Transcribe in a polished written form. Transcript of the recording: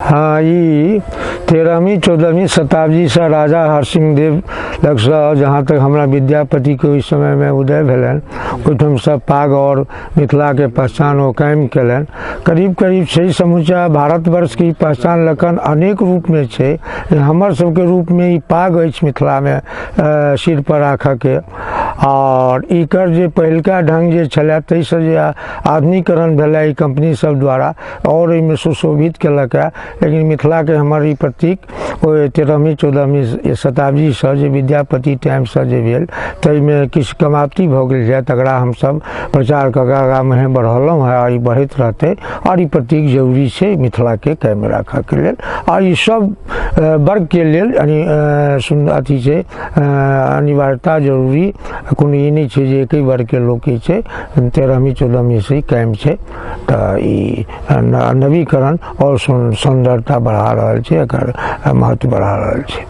हँ, ई 13वीं 14वीं शताब्दीसँ राजा हरसिंह देव लगसँ जहाँ तक हमरा विद्यापतिके ओहि समयमे उदय भेलनि, ओहिठामसँ पाग आओर मिथिलाके पहचान ओ कायम कयलनि। करीब करीब छै समूचा भारतवर्षके ई पहचान लखन अनेक रूपमे छै। हमर सबके रूपमे ई पाग अछि मिथिलामे सिरपर राखऽके। आओर एकर जे पहिलका ढङ्ग जे छलै, ताहिसँ जे आधुनिकरण भेलै ई कम्पनी सब द्वारा आओर एहिमे सुशोभित केलक हँ। लेकिन मिथिलाके हमर ई प्रतीक ओहि 13वीं 14वीं शताब्दीसँ जे विद्यापति टाइमसँ जे भेल, ताहिमे किछु कमाप्ति भऽ गेल छै। तकरा हमसब प्रचार कऽ कऽ आगाँ मुँहे बढ़ेलहुँ हँ आओर ई बढ़ैत रहतै। आओर ई प्रतीक जरूरी छै मिथिलाके कायम राखऽके लेल। आओर ई सब वर्गके लेल यानि अथी छै, अनिवार्यता जरूरी। कोनो ई नहि छै जे एके वर्गके लोकके छै। 13वीं 14वींसँ ही कायम छै, तऽ ई नवीकरण आओर सुन्दरता बढ़ा रहल छै, एकर महत्व बढ़ा रहल छै।